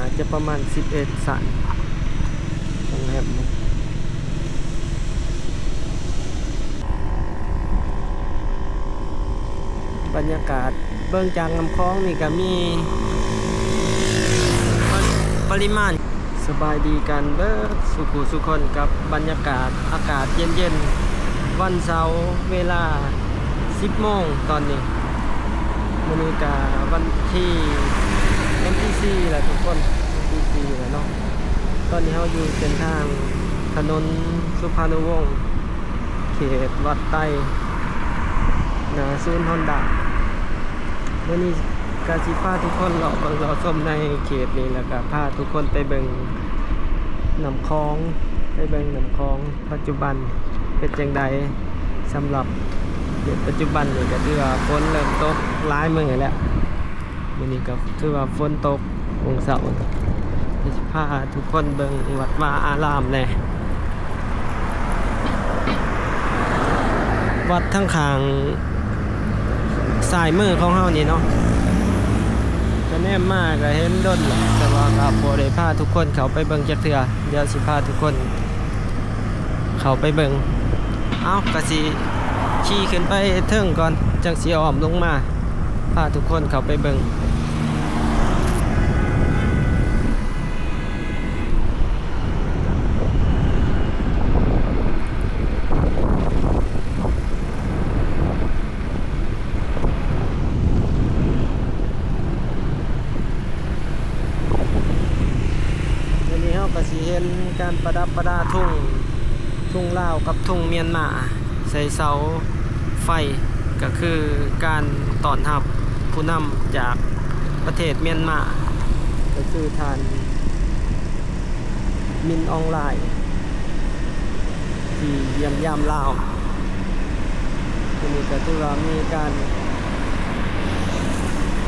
ອາດຈະປະມານສິບເອັດຊັ້ນ ໂຮງແຮມນີ້. ບັນຍາກາດເບິ່ງຈາກນ້ຳຂອງນີ້ກະມີປະລິມານ. ສະບາຍດີກັນເບິດສູ່ຜູ້ສູ່ຄົນກັບບັນຍາກາດ ອາກາດເຢັນໆ ວັນເສົາເວລາສິບໂມງຕອນນີ້. ມື້ນີ້ກະວັນທີ ວັນທີສີ່ແລ້ວທຸກຄົນ ວັນທີສີ່ແລ້ວເນາະ. ຕອນນີ້ເຮົາຢູ່ເສັ້ນທາງຖະໜົນສຸພານຸວົງ ເຂດວັດໄຕ ໜ້າສູນຮອນດ້າ. ມື້ນີ້ກະຊິພາທຸກຄົນເລາະເບິ່ງເລາະຊົມໃນເຂດນີ້ ແລ້ວກະພາທຸກຄົນໄປເບິ່ງນ້ຳຂອງ ໄປເບິ່ງນ້ຳຂອງປັດຈຸບັນເປັນຈັ່ງໃດ. ສຳລັບປັດຈຸບັນນີ້ກະຖືວ່າຝົນເລີ່ມຕົກຫຼາຍມື້ແລ້ວ. ມື້ນີ້ກະຖືວ່າຝົນຕົກ ໂມງເຊົ້າ. ຈະຊິພາທຸກຄົນເບິ່ງວັດວາອາລາມແດ່. ວັດທາງຂ້າງຊ້າຍມືຂອງເຮົານີ້ເນາະ ກະແນມມາກະເຫັນດົນແລ້ວ ແຕ່ວ່າກະບໍ່ໄດ້ພາທຸກຄົນເຂົ້າໄປເບິ່ງຈັກເທື່ອ. ດຽວຊິພາທຸກຄົນເຂົ້າໄປເບິ່ງ. ເອົາ ກະຊິຂີ່ຂຶ້ນໄປເທິງກ່ອນ ຈັ່ງຊິອ້ອມລົງມາ ພາທຸກຄົນເຂົ້າໄປເບິ່ງ. ມື້ນີ້ເຮົາກະຊິເຫັນການປະດັບປະດາທຸງ ທຸງລາວກັບທຸງມຽນມາ ໃສ່ເສົາໄຟ ກະຄືການຕ້ອນຮັບຜູ້ນຳຈາກປະເທດມຽນມາ ກະຄືທ່ານ ມິນ ອອງ ລາຍ ທີ່ຢ້ຽມຢາມລາວ. ມື້ນີ້ກະຖືວ່າມີການ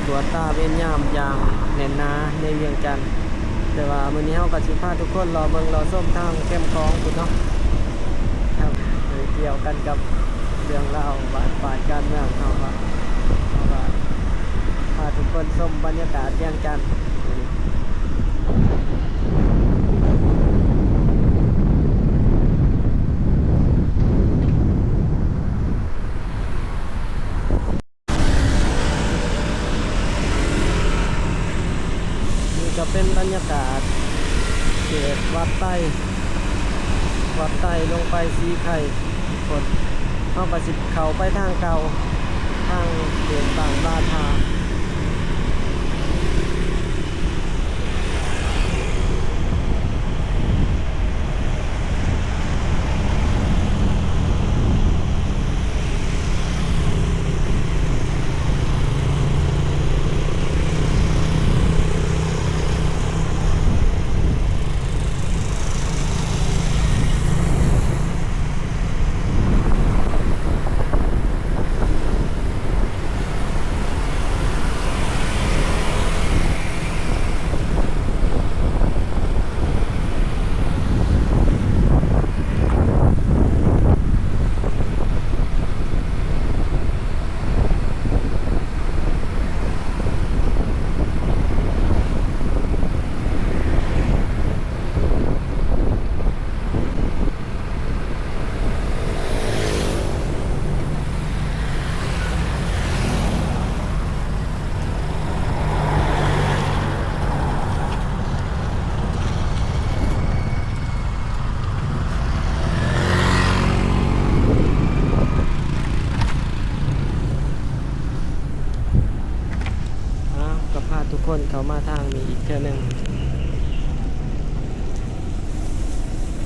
ກວດຕາເວນຍາມຢ່າງແໜ້ນໜາໃນວຽງຈັນ. ແຕ່ວ່າມື້ນີ້ເຮົາກະຊິພາທຸກຄົນເລາະເບິ່ງເລາະຊົມທາງແຄມຂອງພຸ້ນເນາະ ໄປກ່ຽວກັນກັບເລື່ອງລາວບ້ານປາຍການເມືອງເຮົາວ່າ ເຮົາວ່າ ພາທຸກຄົນຊົມບັນຍາກາດວຽງຈັນ. ນີ້ກະເປັນບັນຍາກາດເຂດວັດໄຕ ວັດໄຕລົງໄປສີໄຄ. ທຸກຄົນ ເຮົາກະຊິເຂົ້າໄປທາງເກົ່າ ທາງເຂດບ້ານບາທາ. ເອົາ ກະພາທຸກຄົນເຂົ້າມາທາງນີ້ອີກເທື່ອໜຶ່ງ.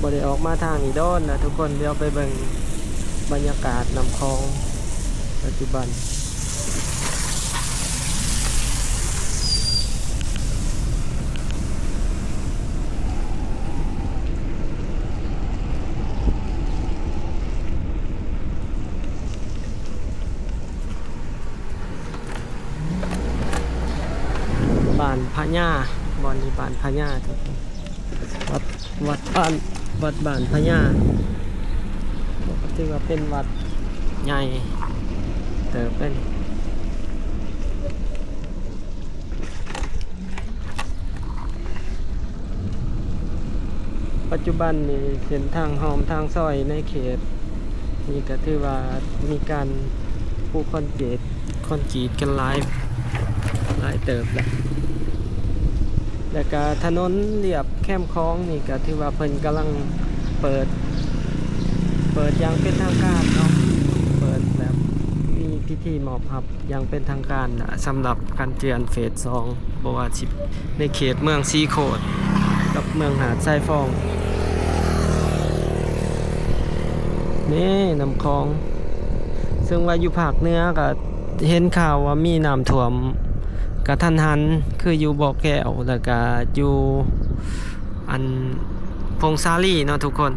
ບໍ່ໄດ້ອອກມາທາງນີ້ດົນລະທຸກຄົນ. ດຽວໄປເບິ່ງບັນຍາກາດນ້ຳຂອງປັດຈຸບັນ. ບ້ານພະຍາ ບ່ອນນີ້ບ້ານພະຍາທຸກຄົນ. ວັດ ວັດບ້ານ ວັດບ້ານພະຍາ ກະຖືວ່າເປັນວັດໃຫຍ່ເຕີບເດ້ນີ້. ປັດຈຸບັນນີ້ເສັ້ນທາງຮ່ອມທາງຊອຍໃນເຂດນີ້ກໍຖືວ່າມີການປູຄອນກຣີດ ຄອນກຣີດກັນຫຼາຍ ຫຼາຍເຕີບແລ້ວ ແລ້ວກະຖະໜົນລຽບແຄມຂອງນີ້ກໍຖືວ່າເພິ່ນກຳລັງເປີດ ເປີດຢ່າງເປັນທາງການເນາະ ເປີດແບບມີພິທີມອບຮັບ ຢ່າງເປັນທາງການລະ ສຳລັບການເຈື່ອນເຟສສອງ ບໍ່ວ່າຊິໃນເຂດເມືອງສີໂຄດກັບເມືອງຫາດຊາຍຟອງ. ນີ້ນ້ຳຂອງ ເຊິ່ງວ່າຢູ່ພາກເໜືອກໍເຫັນຂ່າວວ່າມີນ້ຳຖ້ວມກະທັນຫັນ ຄືຢູ່ບໍ່ແກ້ວ ແລ້ວກະຢູ່ ອັນ ຜົ້ງສາລີເນາະທຸກຄົນ.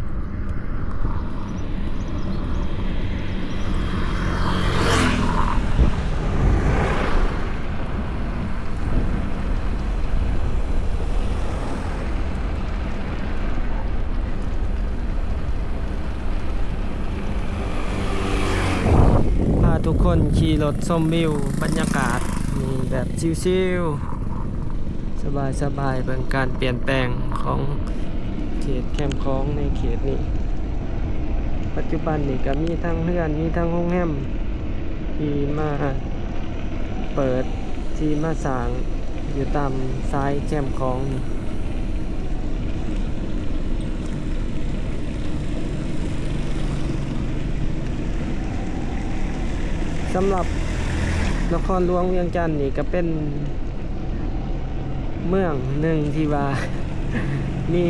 ພາທຸກຄົນຂີ່ລົດຊົມວິວບັນຍາກາດ ນີ້ແບບຊິວໆ ສະບາຍໆ ເບິ່ງການປ່ຽນແປງຂອງເຂດແຄມຂອງໃນເຂດນີ້. ປັດຈຸບັນນີ້ກໍມີທັງເຮືອນ ມີທັງໂຮງແຮມທີ່ມາເປີດ ທີ່ມາສ້າງຢູ່ຕາມຊາຍແຄມຂອງນີ້. ສຳລັບນະຄອນຫຼວງວຽງຈັນນີ້ກໍເປັນ ເມືອງໜຶ່ງທີ່ວ່າມີ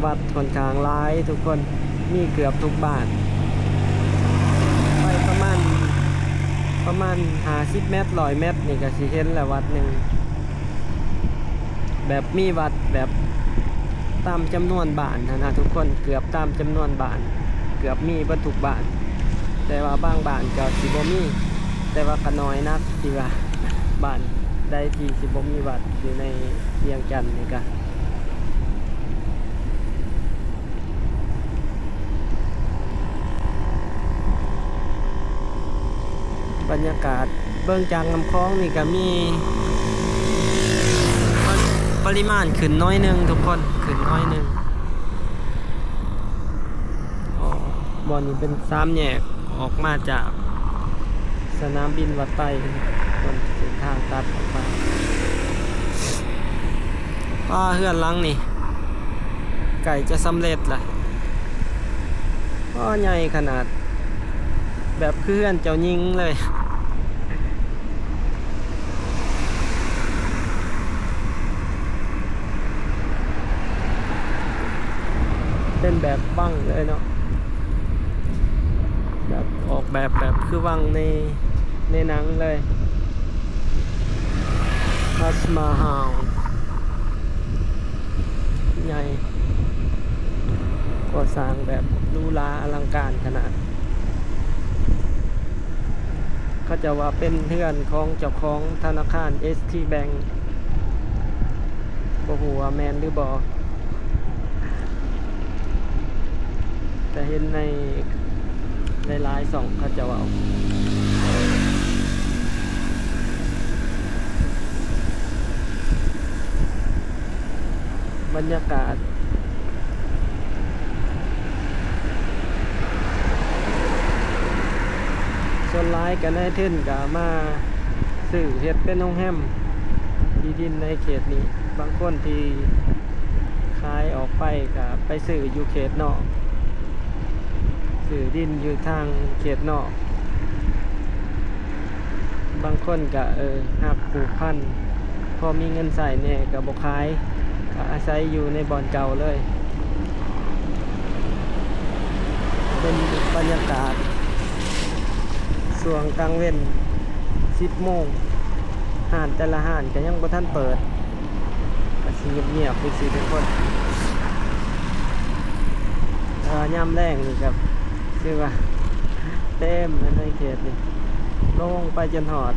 ວັດຂ້ອນຂ້າງຫຼາຍທຸກຄົນ ມີເກືອບທຸກບ້ານ ໄປປະມານ ປະມານຫ້າສິບແມັດ ຮ້ອຍແມັດນີ້ກໍຊິເຫັນແລ້ວວັດໜຶ່ງ ແບບມີວັດແບບຕາມຈຳນວນບ້ານຫັ້ນນະທຸກຄົນ ເກືອບຕາມຈຳນວນບ້ານ ເກືອບມີເບິດທຸກບ້ານ ແຕ່ວ່າບາງບ້ານກໍຊິບໍ່ມີ ແຕ່ວ່າກໍໜ້ອຍນັກທີ່ວ່າ ບ້ານໃດທີ່ຊິບໍ່ມີວັດຢູ່ໃນວຽງຈັນນີ້ກະ ບັນຍາກາດເບິ່ງຈາກນ້ຳຂອງນີ້ກະມີ ປະລິມານຂຶ້ນໜ້ອຍໜຶ່ງທຸກຄົນ ຂຶ້ນໜ້ອຍໜຶ່ງ. ອໍ ບ່ອນນີ້ເປັນສາມແຍກ ອອກມາຈາກສະໜາມບິນວັດໄຕ ເສັ້ນທາງຕັດອອກມາ. ປ້າ ເຮືອນຫຼັງນີ້ໃກ້ຈະສຳເລັດລະ. ອໍ ໃຫຍ່ຂະໜາດ ແບບຄືເຮືອນເຈົ້າຍິງເລີຍ. ເປັນແບບວັງເລີຍເນາະ ແບບອອກແບບ ແບບຄືວັງໃນ ໃນໜັງເລີຍ ທັດມະຮາວ ໃຫຍ່ ກໍ່ສ້າງແບບຫຼູຫຼາອະລັງການຂະໜາດ. ເຂົາເຈົ້າວ່າເປັນເຮືອນຂອງເຈົ້າຂອງທະນາຄານເອສທີແບັງ ບໍ່ຮູ້ວ່າແມ່ນຫຼືບໍ່ ແຕ່ເຫັນໃນຫຼາຍໆຊ່ອງເຂົາເຈົ້າເວົ້າ. ບັນຍາກາດ ສ່ວນຫຼາຍກໍນາຍທຶນກໍມາຊື້ເຮັດເປັນໂຮງແຮມ ທີ່ດິນໃນເຂດນີ້ ບາງຄົນທີ່ຂາຍອອກໄປກໍໄປຊື້ຢູ່ເຂດນອກ ຊື້ດິນຢູ່ທາງເຂດນອກ. ບາງຄົນກະ ເອີ ຮັກຜູກພັນ ພໍມີເງິນໃຊ້ແດ່ ກະບໍ່ຂາຍ ກະອາໄສຢູ່ໃນບ່ອນເກົ່າເລີຍ. ເປັນບັນຍາກາດຊ່ວງກາງເວັນ ສິບໂມງ ຮ້ານແຕ່ລະຮ້ານກະຍັງບໍ່ທັນເປີດ ກະຊິງຽບໆ ຈັ່ງຊີ້ທຸກຄົນ. ແຕ່ວ່າຍາມແລງນີ້ກະຖືວ່າເຕັມແລ້ວໃນເຂດນີ້ ລົງໄປຈົນຮອດ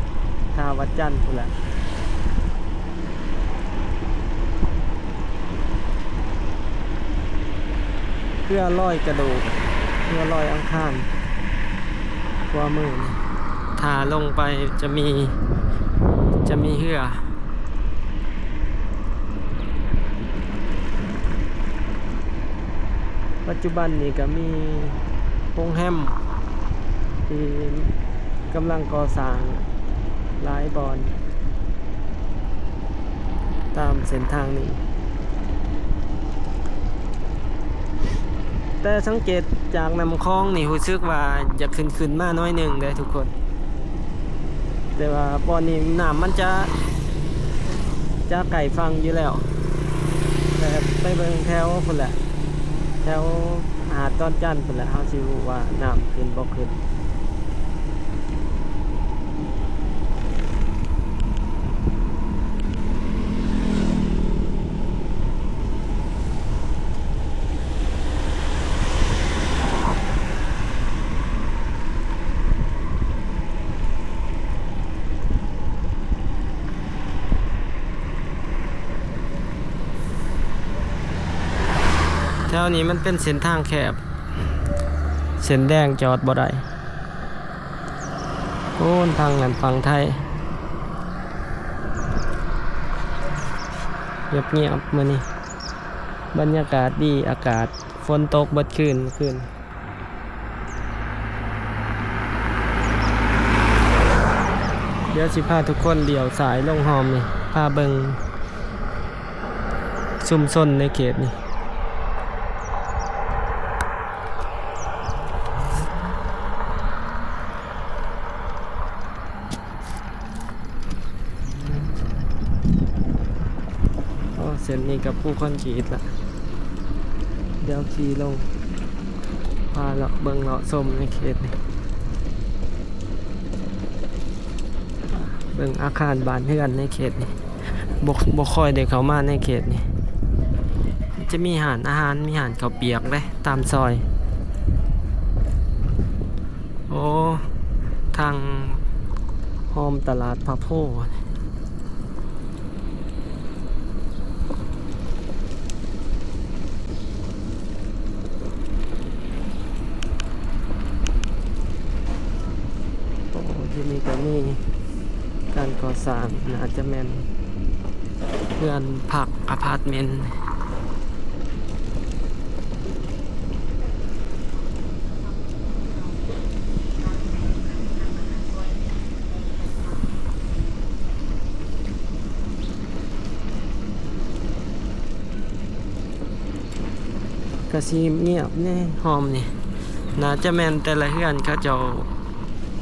ທ່າວັດຈັນພຸ້ນລະ. ເຮືອລອຍກະດູກ ເຮືອລອຍອັງຄານ ຂວາມືນີ້ ຖ້າລົງໄປຈະມີ ຈະມີເຮືອ. ປັດຈຸບັນນີ້ກໍມີໂຮງແຮມທີ່ກຳລັງກໍ່ສ້າງຫຼາຍບ່ອນຕາມເສັ້ນທາງນີ້ ແຕ່ສັງເກດຈາກນ້ຳຂອງນີ້ ຮູ້ສຶກວ່າຢາກຂຶ້ນ ຂຶ້ນມາໜ້ອຍໜຶ່ງເດ້ທຸກຄົນ. ແຕ່ວ່າບ່ອນນີ້ນ້ຳມັນຈະ ຈະໃກ້ຝັ່ງຢູ່ແລ້ວ ແຕ່ໄປເບິ່ງແຖວພຸ້ນແຫຼະ ແຖວຫາດດອນຈັນພຸ້ນແຫຼະ ເຮົາຊິຮູ້ວ່ານ້ຳຂຶ້ນບໍ່ຂຶ້ນ. ແຖວນີ້ມັນເປັນເສັ້ນທາງແຄບ ເສັ້ນແດງຈອດບໍ່ໄດ້. ໂອ້ ທາງນັ້ນຝັ່ງໄທ ງຽບໆ ມື້ນີ້ບັນຍາກາດດີ ອາກາດ ຝົນຕົກເບິດຄືນ ມື້ຄືນ. ດຽວຊິພາທຸກຄົນລ້ຽວຊ້າຍລົງຮ່ອມນີ້ ພາເບິ່ງຊຸມຊົນໃນເຂດນີ້. ໂອ້ ເສັ້ນນີ້ກໍປູຄອນກຣີດລະ ດຽວຂີ່ລົງ ພາເລາະເບິ່ງເລາະຊົມໃນເຂດນີ້ ເບິ່ງອາຄານບ້ານເຮືອນໃນເຂດນີ້ ບໍ່ ບໍ່ຄ່ອຍໄດ້ເຂົ້າມາໃນເຂດນີ້ ມັນຈະມີຮ້ານອາຫານ ມີຮ້ານເຂົ້າປຽກເດ້ຕາມຊອຍ. ໂອ້ ທາງຮ່ອມຕະຫຼາດພະໂພ ໂອ້ ທີ່ນີ້ກໍມີການກໍ່ສ້າງ ໜ້າຈະແມ່ນເຮືອນພັກອາພາດເມັນ. ກະຊິງຽບແດ່ ຮ່ອມນີ້ ໜ້າຈະແມ່ນແຕ່ລະເຮືອນເຂົາເຈົ້າ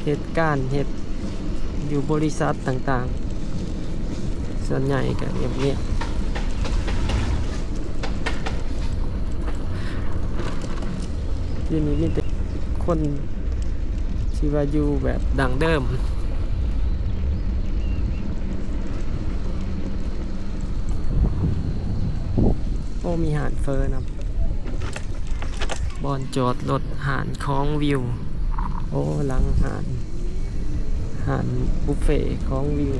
ເຮັດການເຮັດຢູ່ບໍລິສັດຕ່າງໆ ສ່ວນໃຫຍ່ກະງຽບໆ. ຢູ່ນີ້ມີແຕ່ຄົນທີ່ວ່າຢູ່ແບບດັ້ງເດີມ. ໂອ້ ມີຮ້ານເຝີນຳ ບ່ອນຈອດລົດ ຮ້ານຂອງວິວ. ໂອ້ ຫຼັງຮ້ານ ຮ້ານບຸບເຟຂອງວິວ.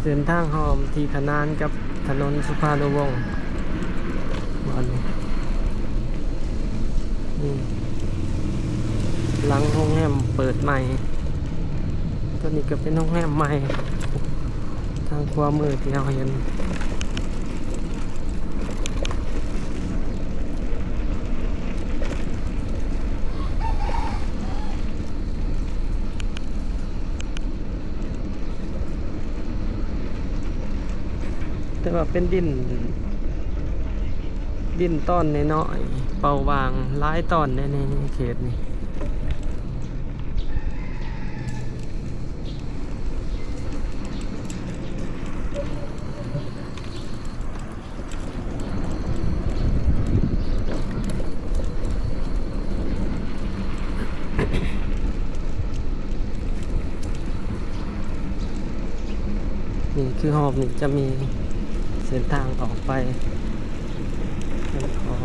ເສັ້ນທາງຮ່ອມທີ່ຂະໜານກັບຖະໜົນສຸພານຸວົງ ບ່ອນນີ້ ນີ້ ຫຼັງໂຮງແຮມເປີດໃໝ່. ຕົວນີ້ກໍເປັນໂຮງແຮມໃໝ່ ທາງຂວາມືທີ່ເຮົາເຫັນ. ແຕ່ວ່າເປັນດິນ ດິນຕອນນ້ອຍໆ ເປົ່າຫວ່າງຫຼາຍຕອນໃນ ໃນ ໃນເຂດນີ້. ຄືຮອບນີ້ຈະມີເສັ້ນທາງອອກໄປເມືອງຂອງ.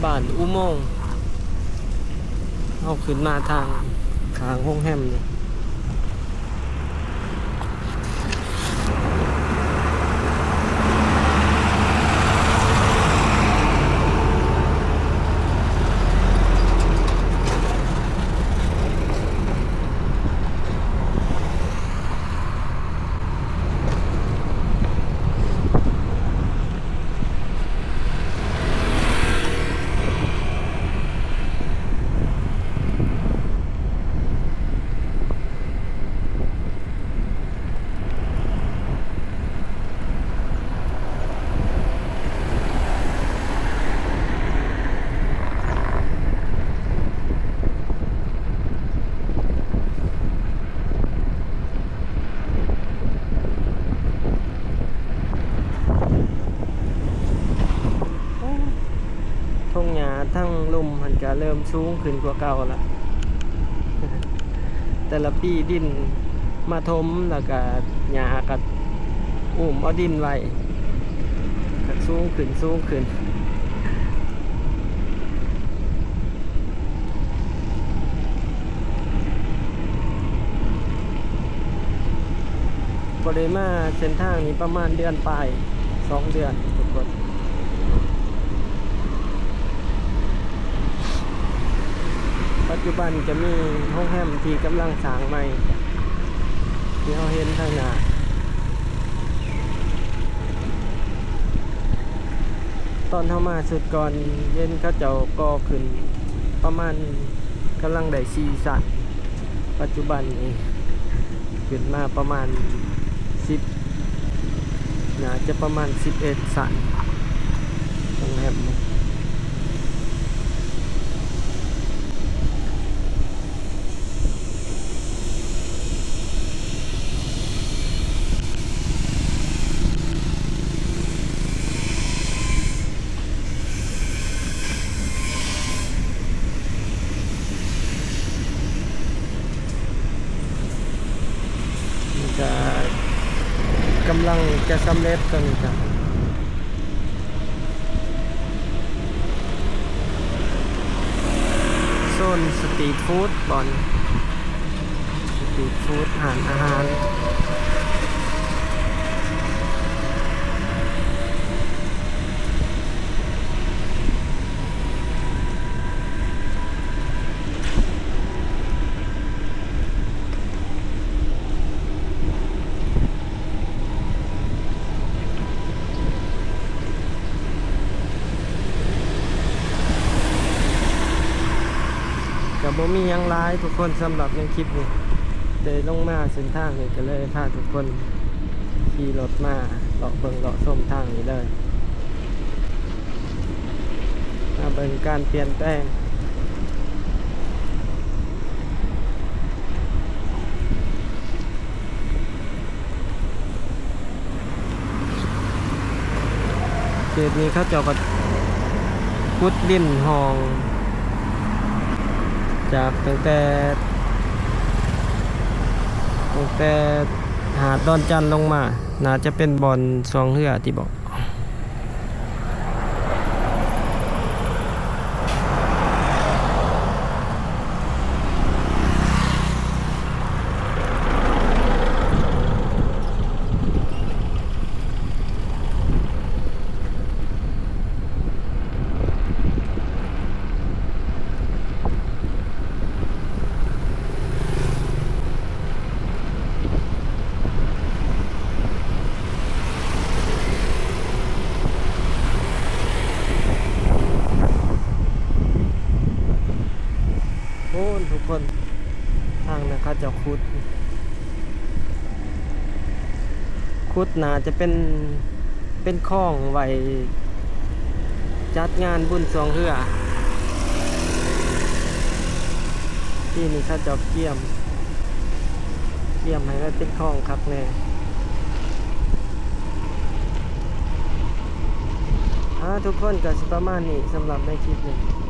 ບ້ານອຸໂມງ ເຮົາຂຶ້ນມາທາງຂ້າງໂຮງແຮມນີ້. ທົ່ງຫຍ້າທັງລຸ່ມຫັ້ນກະເລີ່ມສູງຂຶ້ນກວ່າເກົ່າລະ. ແຕ່ລະປີດິນມາຖົມ ແລ້ວກະຫຍ້າກະອຸ້ມເອົາດິນໄວ້ ກະສູງຂຶ້ນ ສູງຂຶ້ນ. ບໍ່ໄດ້ມາເສັ້ນທາງນີ້ປະມານເດືອນປາຍ ສອງເດືອນທຸກຄົນ. ປັດຈຸບັນຈະມີໂຮງແຮມທີ່ກຳລັງສ້າງໃໝ່ ທີ່ເຮົາເຫັນທາງໜ້າ. ຕອນເຮົາມາຊຸດກ່ອນ ເຫັນເຂົາເຈົ້າກໍ່ຂຶ້ນປະມານ ກຳລັງໄດ້ສີ່ຊັ້ນ, ປັດຈຸບັນນີ້ຂຶ້ນມາປະມານສິບ ໜ້າຈະປະມານສິບເອັດຊັ້ນ ໂຮງແຮມ. ນີ້ກະກຳລັງຈະສຳເລັດ ຕອນນີ້ກະ ໂຊນສະຕີດຟູດ ບ່ອນສະຕີດຟູດ ຮ້ານອາຫານ. ກະບໍ່ມີຫຍັງຫຼາຍທຸກຄົນ ສຳລັບໃນຄລິບນີ້ ໄດ້ລົງມາເສັ້ນທາງນີ້ ກະເລີຍພາທຸກຄົນຂີ່ລົດມາເລາະເບິ່ງເລາະຊົມທາງນີ້ເລີຍ. ມາເບິ່ງການປ່ຽນແປງ. ເຂດນີ້ເຂົາເຈົ້າກໍຂຸດດິນຮ່ອງ ຈາກຕັ້ງແຕ່ ຕັ້ງແຕ່ຫາດດອນຈັນລົງມາ ໜ້າຈະເປັນບ່ອນຊ່ວງເຮືອຕິເບາະ. ໂອ້ ທຸກຄົນ ທາງນັ້ນເຂົາເຈົ້າຂຸດ ຂຸດໜ້າຈະເປັນ ເປັນຄອງໄວ້ ຈັດງານບຸນຊ່ວງເຮືອ ປີນີ້ເຂົາເຈົ້າກຽມ ກຽມໃຫ້ມັນເປັນຄອງຄັກແນ່. ອ່າ ທຸກຄົນ ກໍຊິປະມານນີ້ສຳລັບໃນຄລິບນີ້.